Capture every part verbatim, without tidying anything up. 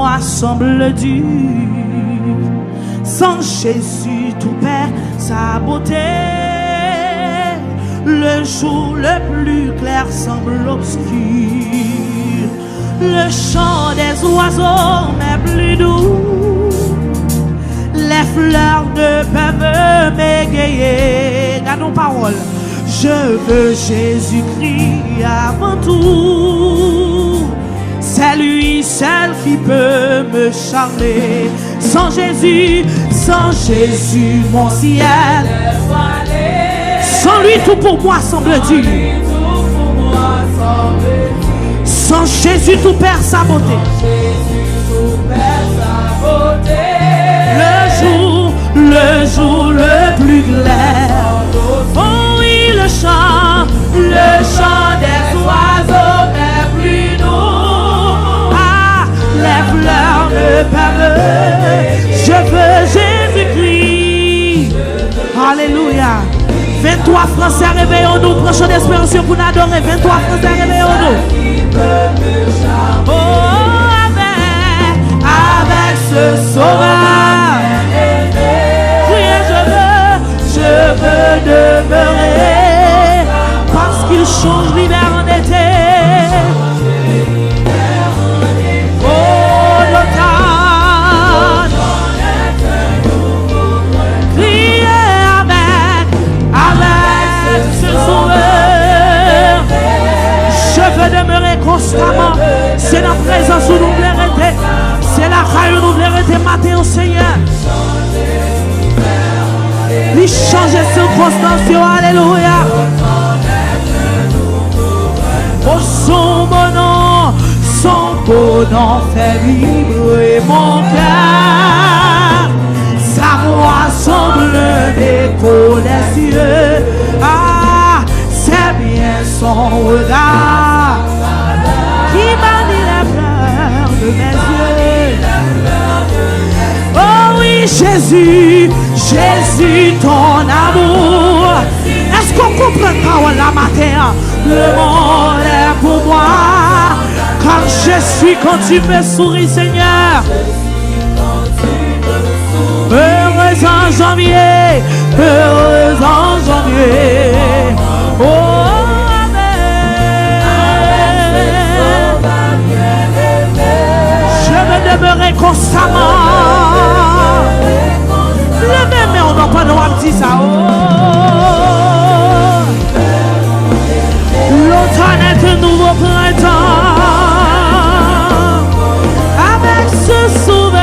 Moi semble dur. Sans Jésus, tout perd sa beauté. Le jour le plus clair semble obscur. Le chant des oiseaux m'est plus doux. Les fleurs ne peuvent m'égayer. Gade yon pawòl. Je veux Jésus-Christ avant tout. C'est lui seul qui peut me charmer. Sans Jésus, sans Jésus, mon ciel. Sans lui, tout pour moi semble dur. Sans Jésus, tout perd sa beauté. Le jour, le jour le plus clair. Oh oui, le chant, le chant des oiseaux est plus doux. Ah, les fleurs ne peuvent. Je veux Jésus-Christ. Alelouya. Venntwa fransè, réveillons-nous, pran chan desperasyon pou n adore. Venntwa fransè, réveillons-nous. Oh, avec, avec ce sauveur. Priez, je veux, je veux demeurer. Parce qu'il change l'hiver en été. Oh, l'automne. Priez avec, avec ce sauveur. Je veux demeurer constamment. Se nan prezans ou nou vle rete. Se lakay ou nou vle rete maten an, Senyè. Li chanje sikonstans yo, alelouya. Oh, son beau nom, son beau nom fait vibrer mon cœur. Sa voix semble un écho des cieux. Ah, c'est bien son regard qui banit les pleurs de mes yeux. Oh oui, Jésus, Jésus, ton amour. Èske w konprann pawòl la maten an? Le monde est pour moi. Quand je suis, quand tu me souris, Seigneur. Heureux en janvier, heureux en janvier. Oh, amen. Je veux demeurer constamment. Leve men w non pandan w ap di sa. Oh. L'automne est un nouveau printemps avec ce sauveur.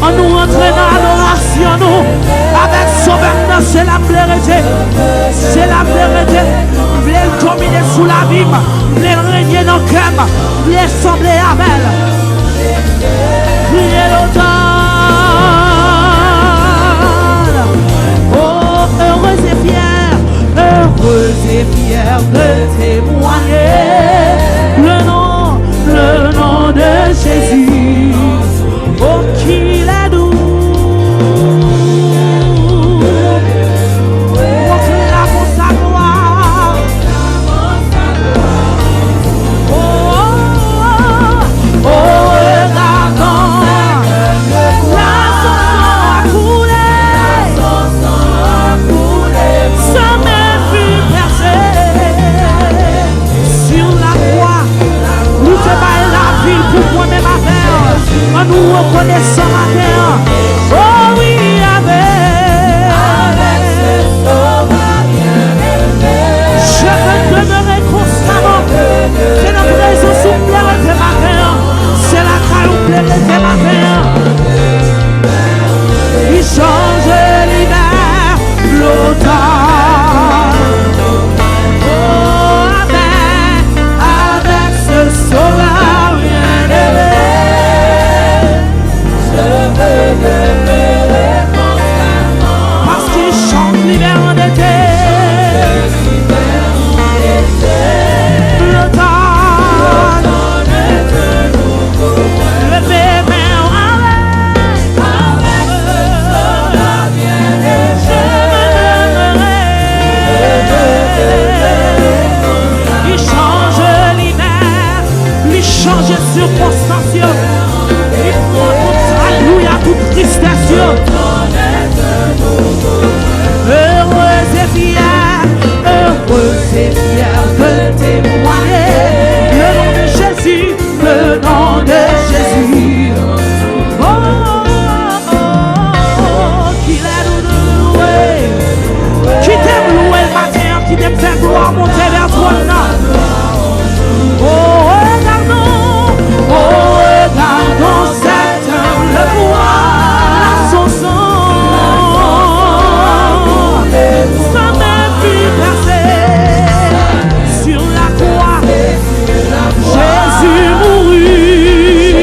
Ann nou rantre nan adorasyon nou avèk Sovè m nan. Se la m vle rete. Se la m vle rete. M vle l domine sou lavi m. M vle l renye nan kè m. M vle sanble avè l. Priye l'automne. Oh, heureux et fiers, heureux et fiers de témoigner le nom, le nom de Jésus. Oh, qu'il est doux. Proclamons sa gloire. Oh, oh, oh, oh, regardons, la chanson a coulé, sa main fut percée sur la croix. Ou te bay lavi l pou mwen menm avè w. Ann nou rekonesan maten an. Oh wi, avè. Je veux demeurer constamment. Se nan prezans ou m vle rete maten an. Se lakay ou m vle rete maten an. Li chanje l'hiver, l'automne. Oh, avec, avec ce sauveur bien-aimé. Chanje sikonstans yo. Li pran tout, alelouya, tout tristès yo. Heureux et fiers, heureux et fiers de témoigner le nom de Jésus, le nom de Jésus. Oh, oh, oh, oh, qu'il est doux de louer. Kite m lwe l maten an, kite m fè glwa monte vè twòn nan. Oh, regardons, oh, regardons cette humble voix, là son sang, sa men fi pèse sur la croix. Jésus mourut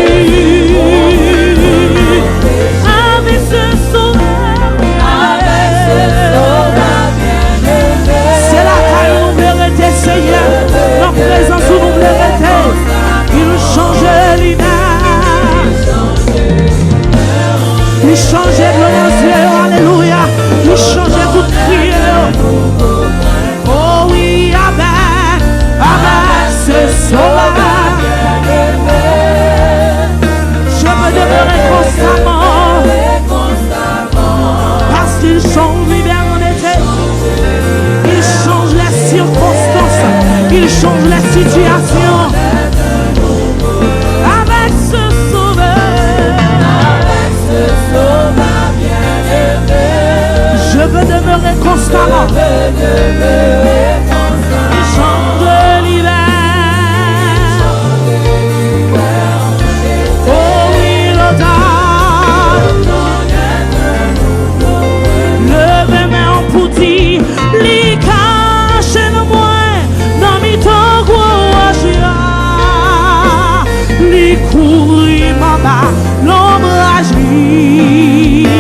avec ce sauveur. Se lakay ou nou vle rete, Senyè. Nan prezans ou nou vle rete. Il change les vies. Li chanje dlo nan zye yo, alelouya. Li chanje tout kriye yo. Oh oui, avec, avec ce sauveur, je veux demeurer constamment, parce qu'il change l'hiver en été, il change les circonstances, il change les situations. Avec ce sauveur, je veux demeurer constamment. Chant de l'hiver. Oh oui, l'automne. Leve men w pou di, li kache nan mwen, nan mitan gwo wòch la. Li kouvri m anba lonbraj li.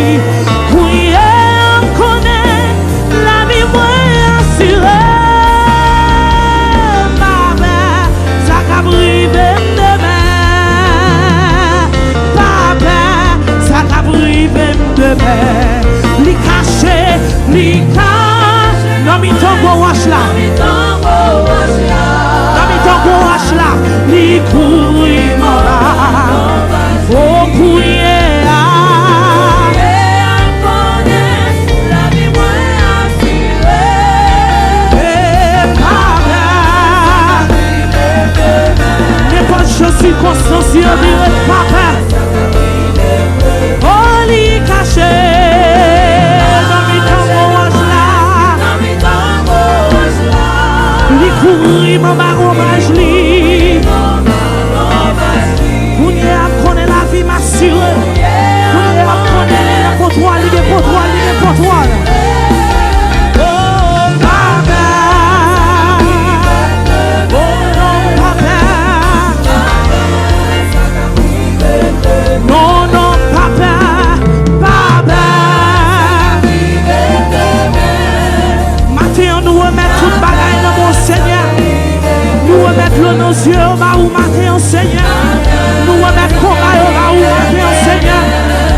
Kounye a m konnen lavi mwen asire. Pa pè sa k ap rive m demen. Pa pè sa k ap rive m demen. Li kache, li kache nan mitan gwo wòch la. Nan mitan gwo wòch la, li kouvri m anba. O kounye a, e pa pè. Nenpòt jan sikonstans yo vire, pa pè. O, li kache nan mitan gwo wòch la. Li kouvri m anba lonbraj li. Kounye a m konnen lavi m asire. Kounye a m konnen li nan kontwòl, li gen kontwòl, li gen kontwòl. O, Papa. O, non, Papa. Non, non, pa pè, pa pè. Maten an, nou remèt tout bagay nan men w, Senyè. Nou remèt dlo nan zye yo ba ou maten an, Senyè. Nou remèt konba yo ba ou maten an, Senyè.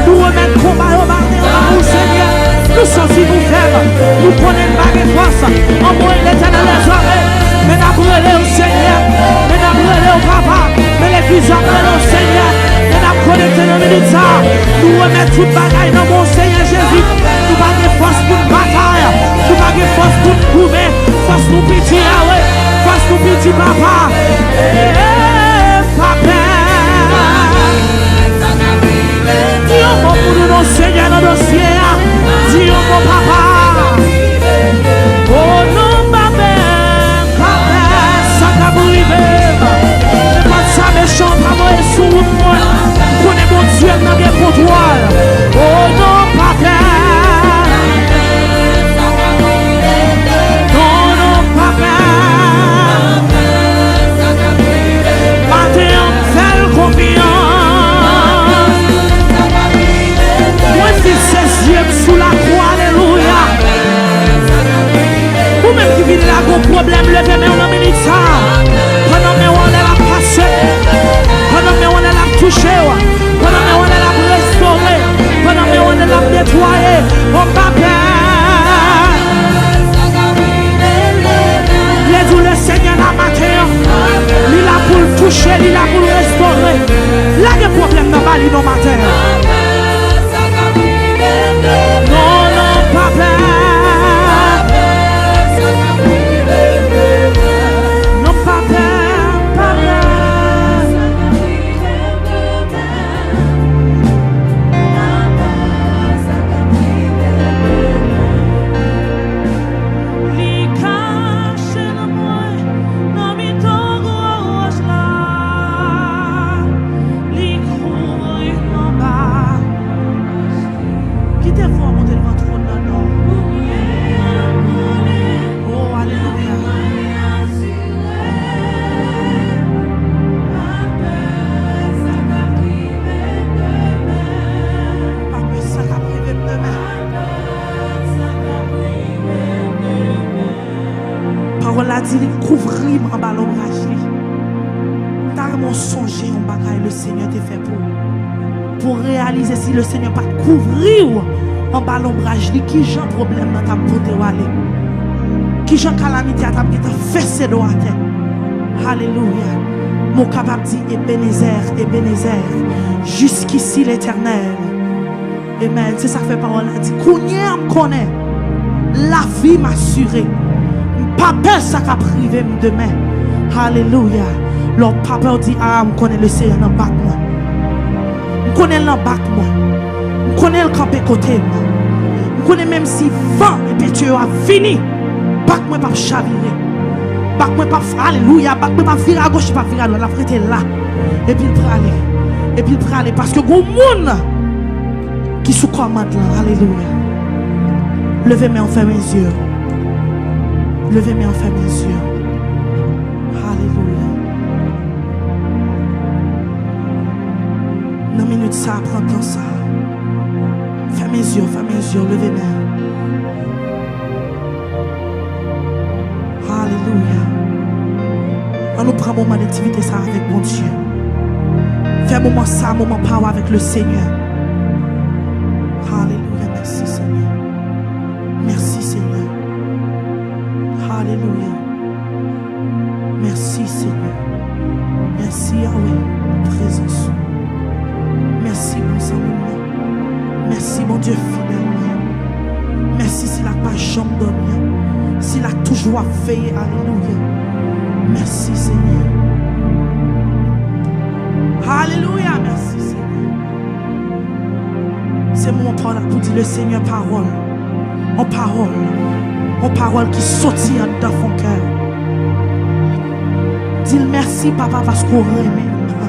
Nou remèt konba yo maten an ba ou, Senyè. Nou santi nou fèb. Nou konnen n pa gen fòs. Anmwey, Letènèl dèzame. Men n ap rele w, Senyè. Men n ap rele w, Papa. Men legliz la ap rele w, Senyè. Men n ap konekte nan minit sa a. Nou remèt tout bagay nan men w, Senyè Jezi. Nou pa gen fòs pou n batay. Nou pa gen fòs pou n goumen. Fòs nou piti, Yawe. Fòs nou piti, Papa. E, Papa. Di yon mo pou nou non, Senyè, nan dosye a. Di yon mo, Papa. O non, Papa, Papa, sa k ap rive m. Nenpòt sa mechan an ta voye sou wout mwen, m konnen Bondye m nan gen kontwòl. O non, Papa. Non, non, Papa. Ba li non maten. Non, non, pa pè. Non, pa pè, pa pè. Li kache nan mwen, nan mitan gwo wòch la. Li kouvri m anba. Kite vwa monte devan twòn nan non. Oh, alelouya. Pa pè sa k ap rive m demen. Pawòl la di li kouvri m anba lonbraj li. M ta renmen w sonje yon bagay Lesenyè te fè pou ou. Pou w reyalize si Lesenyè pa t kouvri w anba lonbraj li, kijan pwoblèm nan t ap pote w ale. Kijan kalamite a t ap gentan fese do atè. Alelouya. Men w kapab di, Ebenezè, Ebenezè, jiskisi Letènèl. Amen. Se sa k fè pawòl la di, kounye a m konnen lavi m asire. M pa pè sa k ap rive m demen. Alelouya. Lè w pa pè, w di, a, m konnen Lesenyè nan bak mwen. M konnen l nan bak mwen. M konnen l kanpe kote m. M konnen menm si van enpetye yo ap vini, bak mwen p ap chavire. Bak mwen p ap, alelouya, bak mwen p ap vire agoch, li p ap vire adwat, l ap rete la. Epi l prale. Epi l prale. Paske gon moun ki sou kòmand lan. Alelouya. Leve men w, fèmen zye w. Leve men w, fèmen zye w. Alelouya. Nan minit sa, pran tan sa. Fèmen zye w, fèmen zye w, leve men w. Alelouya. Ann nou pran moman entimite sa avèk Bondye. Fè moman sa moman pa w avèk Lesenyè. Alelouya. Mèsi, Senyè. Mèsi, Senyè. Alelouya. Mèsi, Senyè. Mèsi, Yahweh, pou prezans ou. Mèsi pou zanmi mwen. Mèsi, Bondye fidèl mwen. Mèsi, sila k pa janm dòmi an. Sila k toujou ap veye. Alelouya. Mèsi, Senyè. Alelouya. Mèsi, Senyè. Se moman pawòl la pou di Lesenyè pawòl. On pawòl. On pawòl ki soti anndan fon kè. Di l mèsi, Papa, paske w renmen m.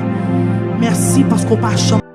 Mèsi paske w pa janm